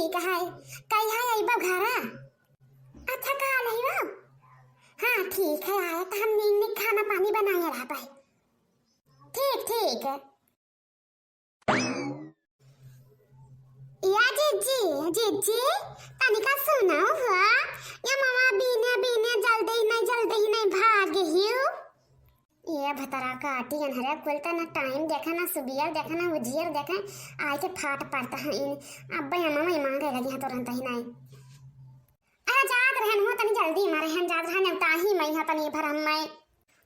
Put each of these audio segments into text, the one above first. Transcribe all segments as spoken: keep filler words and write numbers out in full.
ठीक है, कहिया अइबा घरा? अच्छा, काल अइबा? हाँ, ठीक है, आया तो हम नीक नीक खाना पानी बनाए रहबे। ठीक, ठीक। या जिज्जी, जिज्जी, तनिका सुनाओ हुआ। या ममा बीने बीने जल्दी ही नहीं, जल्दी ही नहीं भाग हियो। ये भतरा काटी अनहरे कुल त ना टाइम देखा, ना सुबियर देखा, ना उजियर देखा, आए के फाट पड़ता है इन। अब्बे अम्मा मैं मांगे लगी है तुरंत ही नहीं। अरे जात रहन हो तनी जल्दी मारे हन, जात रहन उताही मैं है तनी भर हम मैं।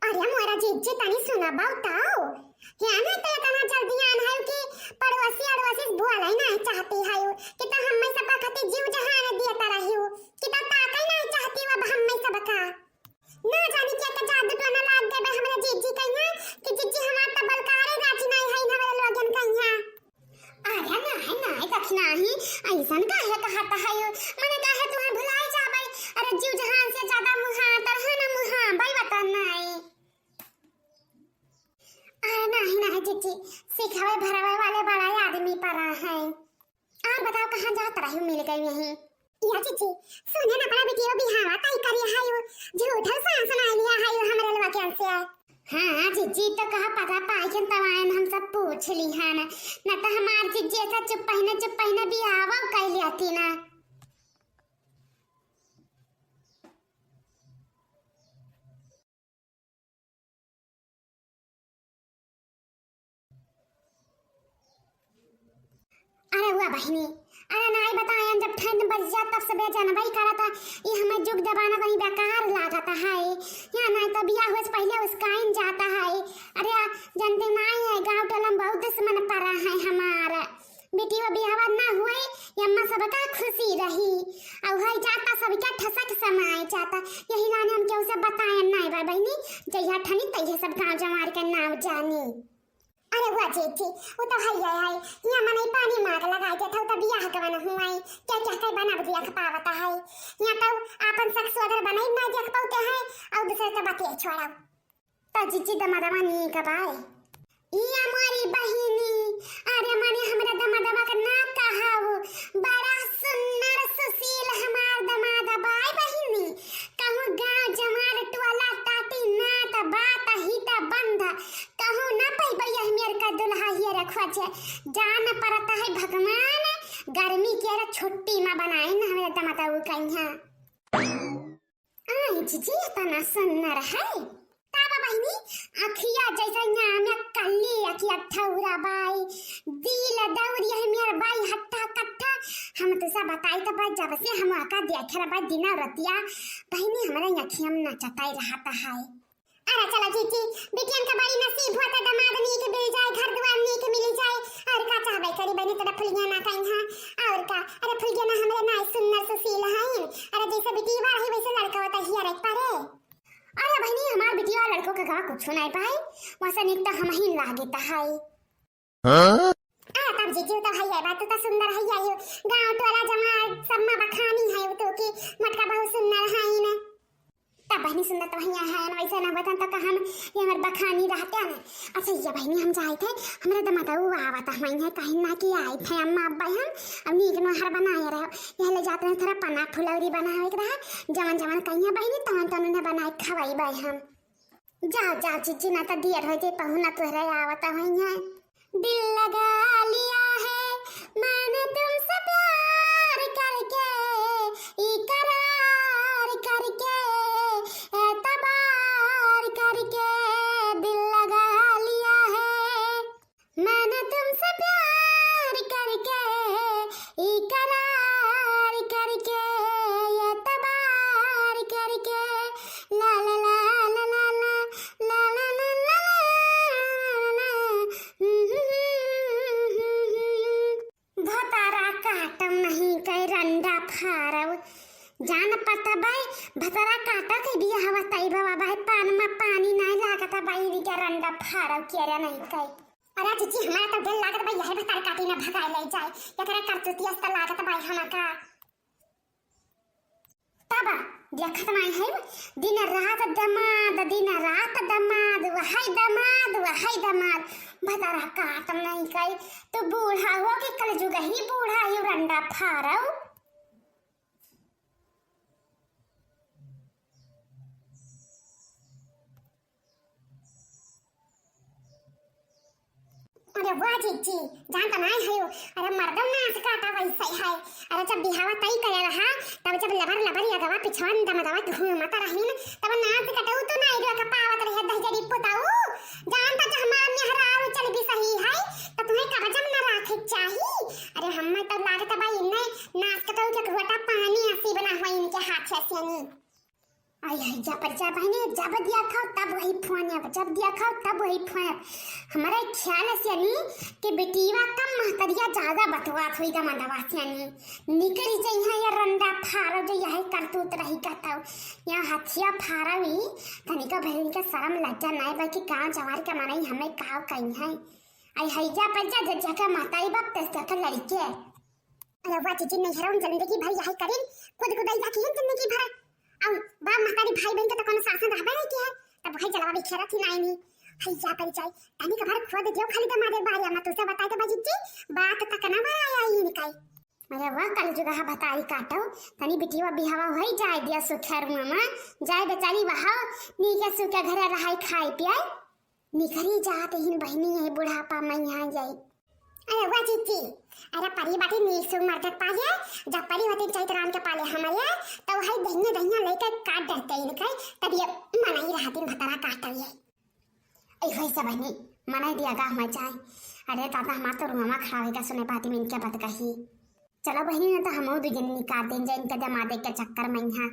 अरे मोरा जिज्जी तनी सुना बाऊ ताऊ। क्या ना ते तना जल्दी आन है कि पड़ोसी अड़ोसी बोले ना चाहती है कि तो हम मैं सब खातिर जीव जहान दिया ता रही हूँ कि तो ताकई ना चाहती अब हम मैं सब का। ना जानी क्या का जादू टोना लाग गए बा हमरा जिज्जी कहिया कि जिज्जी हमार त बलकारे राजी नहीं है हमरा लोगन कहिया। अरे नाही नाही दखिनाही, ऐसन काहे कहत है? मने काहे तुम्हें भुलाई जाबै? अरे जीव जहान से ज्यादा मुहा तरह न मुहा बाई वतन नहीं। अरे नाही नाही जिज्जी, सिखावे भरावे वाले बड़ा आदमी परा है। और बताओ कहाँ जात रही, मिल गई यहीं। या जिज्जी, सुने ना अपना बिटियो बिहावा तय करिया है यू, झूठल सास सुना लिया है यू हमरे लोगन से। हाँ जिज्जी, तो कहा पता पाई के तवायन हम सब पूछ ली है ना, न तो हमार जिज्जी ऐसा चुप पहिने चुप पहिने बिहावा कह लिया थी ना। अरे हुआ बहिनी, अरे नाई बतायन, जब ठंड बज जा तब सबे जनबई करता, ये हमें जुग जमाना कहीं बेकार लागता है। यहाँ नाई तो बियाह हुए से पहले उसकाइन जाता है। अरे आ, जनते नाई है, गाँव टोला में बहुत दुश्मन पड़ा है हमार। बेटी वो बियाह ना हुए, ये अम्मा सबका खुशी रही। और है जाता सबका ठसक समाए जाता। यही लाने हम केहू से बतायन नाई बा बहिनी, जइहा ठनी तइहे सब गाँव जमार के नाव जानी। अरे हुआ जीजी, वो तो है ही है। यहाँ मनई पानी मार लगा देत हौ, तो बियाह गवन हुआई। क्या क्या कई बना देख पावत है। यहाँ तो आपन शक सोदर बनई ना देख पावते हैं, और दूसरे तो बातें छोड़ो। तो जीजी दमदमा नीक बाय। ई हमारी बहिनी, अरे मने हमरा दमदमा का ना कहाऊ, बड़ा सुन्नर सुशील हमार दमाद बाय बहिनी। कहूँ गाँव जमार टोला टाटी नात बात हित बंध, कहूँ ना पैबा यह मेर का दुल्हा हियर खोजे। जान परत है भगवान, गर्मी के रे छुट्टी मा बनाइन हमरे दमदऊ कहिया। आई जीजी, इतना सुन्नर है। ताबा बहिनी, अखिया जैसा न्याम कल्ली, अखिया ठौरा बाई, दिल दौरी है मेर बाई हट्टा कट्टा। हम तो सब बताई तो बा, जब से हम आका देख रहा बा दिन रतिया, बहिनी हमारे अखिया में नचताई रहता है। अरे चला जीजी, बिटियन का बड़ी नसीब हुआ तो दमाद नीक मिल जाए, घर दुआर नीक मिल जाए। और का चाहबे करी बहिनी, तोरा फुलिया ना कहीं हाँ। और का, अरे फुलिया ना हमरे ना सुन्नर सुशील हैं। अरे जैसे बिटिया रही वैसे लड़का होता ही अरे पारे। अरे बहिनी, हमार बिटिया लड़को के गवा कुछ नहीं पाए, वैसे निक तो हम ही लागे तो है। हाँ? आ, तब जीजू तो है, ये बात तो सुंदर है, ये गाँव टोला जमा सब में बखानी है तो कि मटका बहुत सुंदर है ना। तब बहिनी सुंदर तो भैया है ना, वैसे ना बतन तो कहम ये हमर बखानी रहते हैं ना। अच्छा ये बहिनी हम जाए थे, हमरे दमदऊ आवत है, मैं कहीं ना कि आई थे अम्मा अब्बा हम, अब नीक नोहर बनाए रहे, यह ले जाते हैं थोड़ा पना फुलौरी बनावे के रहा, जवन जवन कहिया बहिनी तवन तवन उन्हें बनाए खवाई बाई हम। जाओ, जाओ, जीजी, ना तो दियर हो जाए, पहुना तोहरे आवत होई है। दिल लगा लिया है मैंने तुमसे प्यार करके, इकरार करके, एतबार करके, दिल लगा लिया है। मैंने तुमसे प्यार करके, इकरार करके, एतबार करके, ला ला ला। भतारा काटम नहीं कई रंडा फारव। जान पता बाई, भतारा काटा के बियाह बताई बाबा बाई, पान में पानी नहीं लागता बाई, इनके रंडा फारव के रे नहीं कई। अरे जीजी, हमारा तो दिल लागत बा, यही भतार काटी ना भगाए ले जाए। एकरा करतूतिया से लागत बा हमका। तब देखत नाई है, दिन रात दमाद, दिन रात दमाद, वही दमाद, वही दमाद। भतारा काटम नहीं कई, तो बूढ़ा हो कि कलजुग ही बूढ़ा ही रंडा फारौ। अरे वाह जीजी, जान त नाय है। अरे मर्दम नास काटा वैसे है। अरे जब बिहावा तय करे रहा, तब जब लबर लबर अगवा पिछवन दमदवा घूमत रहीन, तब नास कटऊ तो नाय जो का पावत रहे दहजरी पुताऊ। जान त हमार मेहरारू चल भी सही है, त तुम्हें कबजम न राखे चाही। अरे हमें तो लागत बा इन्हें नास कटऊ के घोटा पानी आसी बना हुआ इनके हाथ से सियानी। आई है जा पर जा बहनी, जब दिया खाओ तब वही फोन है, जब दिया खाओ तब वही फोन है। हमारे ख्याल से यानी कि बेटीवा कम महतरिया ज्यादा बतवात हुई दमदवा से यानी। निकरी जइहा या रंडा फारो जो यही करतूत रही कहता। या हथिया फारवी, तनिका बहन के शरम लज्जा नाय बा कि गाँव जवार के मनई हमें काव कही है। आई है जा पर जा, जज्जा के महतारी बाप तस के लड़के। अरे वाह जीजी, नैहरौन जिंदगी भर यही करिन, खुद खुदाई जाके ही जिंदगी भर। अउ बाप महतारी भाई बहन के तो कोनो शासन रहबे नहीं किया है, तब वही जलवा बिखेरत ही नाई नहीं। हैया पर जाई, तनी के भर खुद दियो खाली दमादे बारे, हम तुझसे बताए तो बा जीजी, बात तक ना बा आई इनकाई। अरे वाह कलजुगहा भतारी काटो, तनी बिटिया बिहावा होई जाए दिया सुखे रुआ में, जाए बेचारी वहाँ नीके सुखे घरे रहाई खाए पियाए। निकरी जात हिन बहिनी, यही बुढ़ापा में यहाँ जाई। अरे वाह जीजी, अरे परी बाटी नीसु मर्दक पाले, जब परी होती चैत राम के पाले हमारे, तो वही दहिया दहिया लेके काट डरते इनके, तब ये मनाई रहतिन भतरा काटल ये। ऐ होई से बहिनी, मनाई दिया गा हमार जाए। अरे दादा हमार तो रुआमा खड़ा होई गा सुने पाती में इनके बात कही। चलो बहिनी, न तो हमहू दू जन निकाल दें जाए इनके दमादे के चक्कर में यहाँ।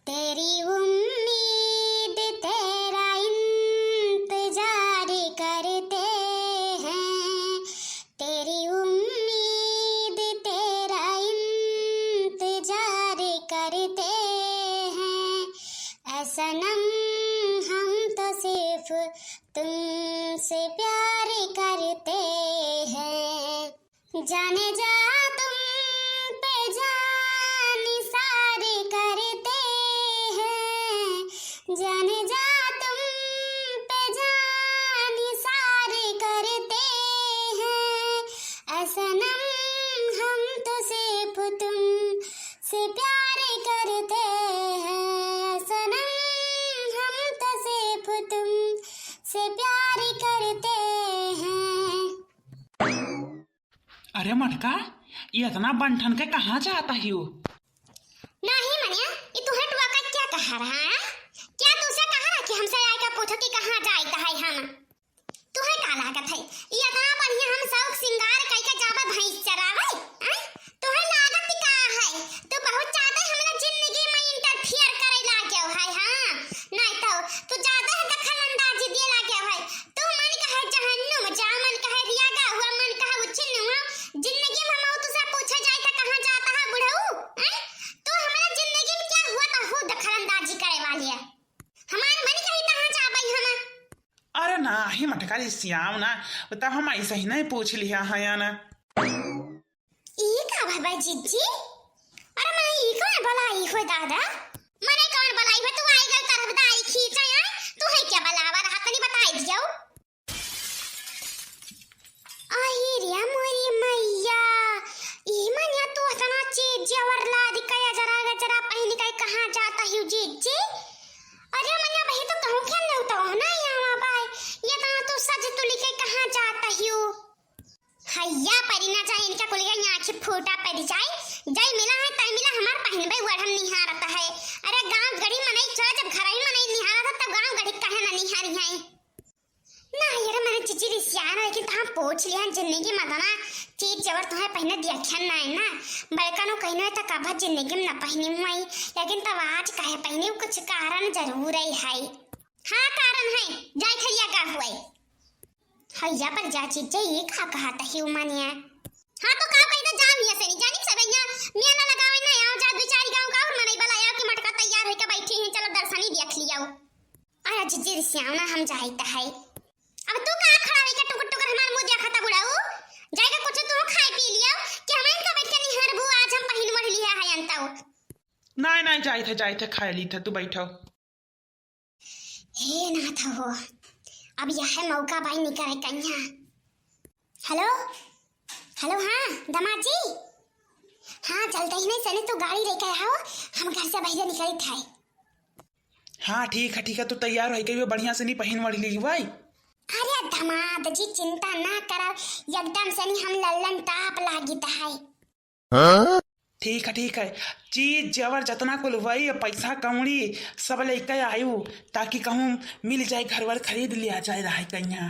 तेरी उम्मीद तेरा इंतजार करते हैं, तेरी उम्मीद तेरा इंतजार करते हैं, ऐ सनम हम तो सिर्फ तुमसे प्यार करते हैं। जाने जा तुम पे जान निसार करते हैं, जाने जा तुम पे जान निसार करते हैं, ऐ सनम हम तो सिर्फ तुमसे प्यार करते हैं, ऐ सनम हम तो सिर्फ तुमसे प्यार करते हैं। अरे मटका, ये इतना बंठन के कहाँ जाता ही हो? नहीं मनिया, ये तू हटवा का क्या कहा रहा है? क्या तू उसे कहा रहा कि हमसे आए का पूछो कि कहाँ जाइत है हम? तुहे का लागत है, ये इतना बढ़िया हम शौक सिंगार कई के जाबा भैंस चरावे, हैं? तुहे लागत का है? तू बहुत ज्यादा हमरा जिंदगी में interfere करे लागे है, हाँ? नहीं तो तू ज्यादा दखल अंदाजी दिए लागे है। तू मन कहे जहन्नुम जा, मन कहे रियागा हुआ, मन कहे उच्छिन्न हुआ। जिंदगी में हम तुझसे पूछे जाए तो कहाँ जाता है बुढ़ऊ? हैं? तू हमारा जिंदगी में क्या हुआ तो हो दखल अंदाजी करे वाली है। हमार मन कही कहाँ जाबई हम? अरे ना, ही मटका रे सियाव ना, तब हम ऐसे ही नहीं पूछ लिया है या ना। ई का भवा जीजी? अरे मैं ई कौन बलाई हो दादा? मने कौन बलाई हो? तू आई गल तरफ दाई खींचा यार। तू है क्या बलावा रहा तनी बताई दियो। आई रे मोरी मैया, ई मनिया तू इतना चीज जवर लाद के जरा जरा पहन के कहाँ जाता ही जीजी? अरे मनिया बही तो कहूँ खेल लेता हो ना यहाँ बाय, ये तना तू सज तुली के कहाँ जाता ही? हैया परी ना चाहे इनका कुलिया यहाँ आँखी फूटा पड़ जाए। जय मिला है तय मिला हमार पहनबे वढ़म निहारत है। अरे गाँव गढ़ी मनई छोड़ा, जब घर ही मनई निहारत है तब गाँव गढ़ी काहे ना निहारी है। ना यार मैंने जीजी रिसियान है लेकिन तो हम पूछ लिया जिंदगी में ना चीज जबर तुम्हें पहने दिया ना है ना। बड़का नो कहनो है तो कब जिंदगी में ना पहनी हुई, लेकिन तब आज काहे पहनी कुछ कारण जरूर है, है। हाँ कारण है। जाए थैया का हुआ है। हैया पर जा चीज जे ये का कहा तही उमानिया। हाँ तो का पैदा जान हिया से नहीं जानी सब यहाँ मेला लगावे ना आओ जा बिचारी गाँव का और मनई बला आओ कि मटका तैयार होके बैठी हैं, चलो दर्शनी देख लियाओ। अरे जीजी रिसियाओ ना हम जाइत है। अब तू का खड़ा होके टुकुर टुकुर हमार मुँह देखा था बुढ़ाऊ, जाएगा कुछ तू खाए पी लियाओ कि हम इनका बैठ के निहार बू आज हम पहिन मढ़ लिया है अंताऊ। नहीं नहीं जाइत है जाइत है खाए ली था तू बैठो। हे नाथ हो, अब यह मौका बाई निकरे कइहाँ। हेलो, हेलो, हाँ, दामाद जी। हाँ, चलते ही नहीं सने तू गाड़ी लेके आओ, हम घर से बहिरे निकलत है। हाँ, ठीक है, ठीक है, तू तैयार होइ गई हो, बढ़िया से नहीं पहिन वढ़ि ली भाई। अरे दामाद जी, चिंता ना करो, एकदम से नहीं हम लल्लन टाप लागित है। ठीक है, ठीक है। चीज जेवर जतना कुल हुई, पैसा कौड़ी सब लेके आयु, ताकि कहूँ मिल जाए, घर वर खरीद लिया जाए रहे कइहाँ।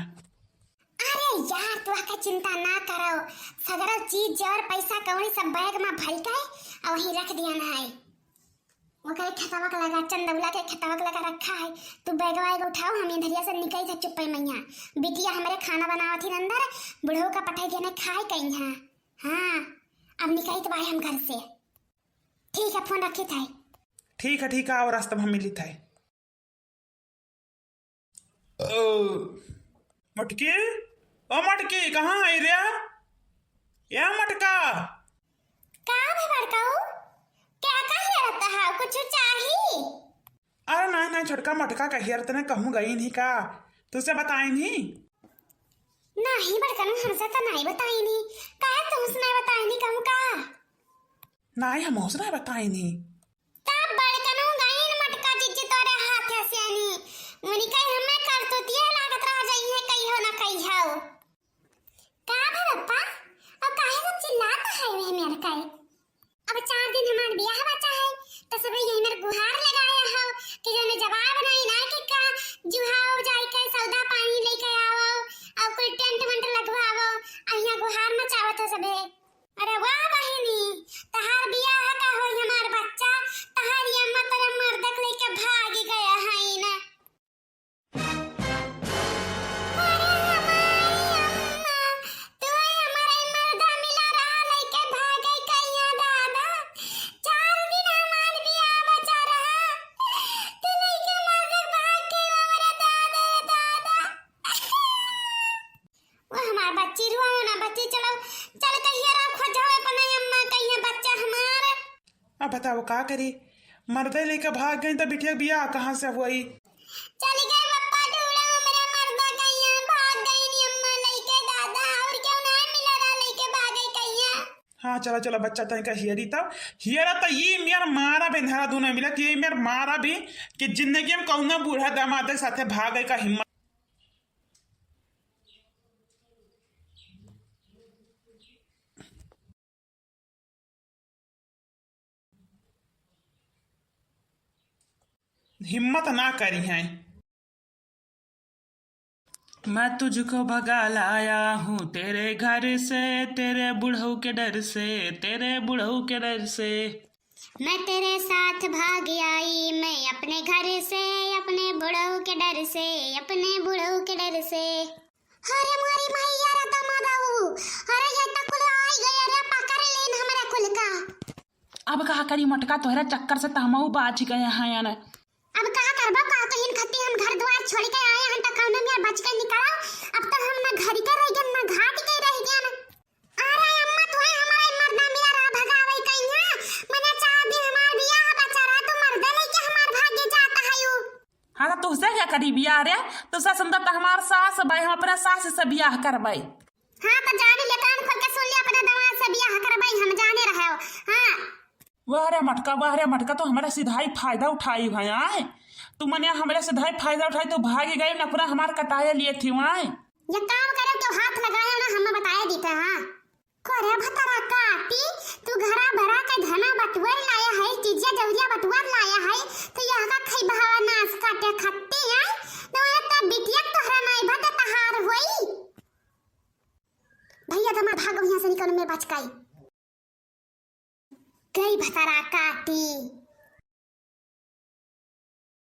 अरे यार, तू आके चिंता ना करो, सगरो चीज जेवर पैसा कौड़ी सब बैग में भर के और वहीं रख दिया ना है। ओकरे खेतवा के लगा, चंदौला के खेतवा के लगा रखा है। तू बैगवा एगो उठाओ, हम इधरिया से निकल जा चुप्पे मैया। बिटिया हमरे खाना बनावत ही अंदर, बुढ़ऊ का पठाई देने खाए कइहाँ। हाँ, अब निकलत बाए हम घर से। ठीक है, फोन रखित है। ठीक है, ठीक है, आओ रास्ता में मिलित है। ओ, मटकी, ओ मटकी, कहाँ है रे? ए मटका। का भे बड़काऊ? क्या कह रहता है? कुछ चाही? अरे नहीं, नहीं, छोटका मटका कहियर तने कहूँ गई नहीं का? तुझसे बताई नहीं? नहीं बड़कनू, हमसे तो नहीं बताई नहीं। काहे तुमसे नहीं बताई नहीं कहूँ का? नहीं, हम उसने बताई नहीं। तब बड़कनू गई न मटका जिज्जी तोरे हाथ से नहीं। उनके हमें करतूतिया लागत रह जाई है कहियो ना कहियो। का भे पप्पा, अब काहे सब चिल्लात है वे मेर का? अब चार दिन हमार बियाह बचा है, तो सबे यही मेर गुहार लगाया हो कि जौने जवाब नहीं ना कि का जुहाओ जाई के सौदा पानी लेके आवो, और कोई टेंट वेंट लगवावो, और यहाँ गुहार मचावत हो सबे। अरे वाह बहिनी, तहार बियाह का होई हमार बच्चा, तहार ये अम्मा तोरे मर्दक लेके भाग गया है ना। अरे हमारी अम्मा, तू हमारे मर्दा मिला रहा लेके भागे कहिया दादा। चार दिन हमार बियाह बचा रहा, तू लेके मर्दा भाग के हमारे दादा, दादा। वो हमार बच्ची, रुआ ना बच्ची, चलो, चल कहिया राम खोजो अपने अम्मा कहिया बच्चा हमार। अब बताओ का करी, मर्दे लेके भाग गई तो बिटिया बियाह कहाँ से हुई? चल गए पप्पा ढूंढे, मेरा मर्दा कहिया भाग गई नी अम्मा लेके दादा, और क्यों ना मिला रहा लेके भाग गई कहिया। हाँ, चला, चला, बच्चा तनिका हियरी तब। हियरा त ई मेर मारा बे, धरा दूना मिला कि ई मेर मारा बे कि जिंदगी में कौनो बूढ़ा दामाद के साथे भागे का हिम्मत। हिम्मत ना करी हैं। मैं तुझको भगा लाया हूँ तेरे घर से, तेरे बुढ़ऊ के डर से, तेरे बुढ़ऊ के डर से। मैं तेरे साथ भाग आई, मैं अपने घर से, अपने बुढ़ऊ के डर से, अपने बुढ़ऊ के डर से। अरे मोरी मैया रे दामाद बाबू, अरे ये तो कुल आई गए रे, पकड़ लेन हमरा कुल का। अब का करी मटका, तोहरा चक्कर से त हमहू बाच गए हैं। अब का करबो, का तो इन खत्ती हम घर द्वार छोड़ के आए हैं, त कौनो मेर बच के निकलो। अब तो हम ना घर के रह गए, ना घाट के रह गए। अरे अम्मा, तू है हमारा मर्दा मेरा भगावे कहिया, मने चार दिन हमार बियाह बचा रहा, तू मर्दे लेके हमार भागे जाता है यू। हाँ, तो तुझसे क्या करी बियाह रे? तुझसे सुंदर तो हमार सास बाई, हम अपने सास से बियाह करवाई। हाँ, तो जानी ले, कान खोल के सुन ले, अपने दमाद से बियाह करवाई, हम जाने रहे हो। हाँ। वाह रे मटका, वाह रे मटका, तो हमारा सिधाई फायदा उठाई है, आए? तू मने हमारा सिधाई फायदा उठाई, तो भाग गई, नखुरा हमार कटाए लिए थी, आए? ये काम करे तो हाथ लगाया ना, हम बताए देते, हाँ। करे भतरा काटी, तू घरा भरा के धना बटुअर लाया है, चीजिया जौरिया बटुअर लाया है, तो यह का खई बहावा नास काटे खत्ती है, तो ये तो बिटिया तोहरा नाई भत तहार होई। भैया तो मैं भागो यहाँ से निकल में बच गई। गई भतरा काटी।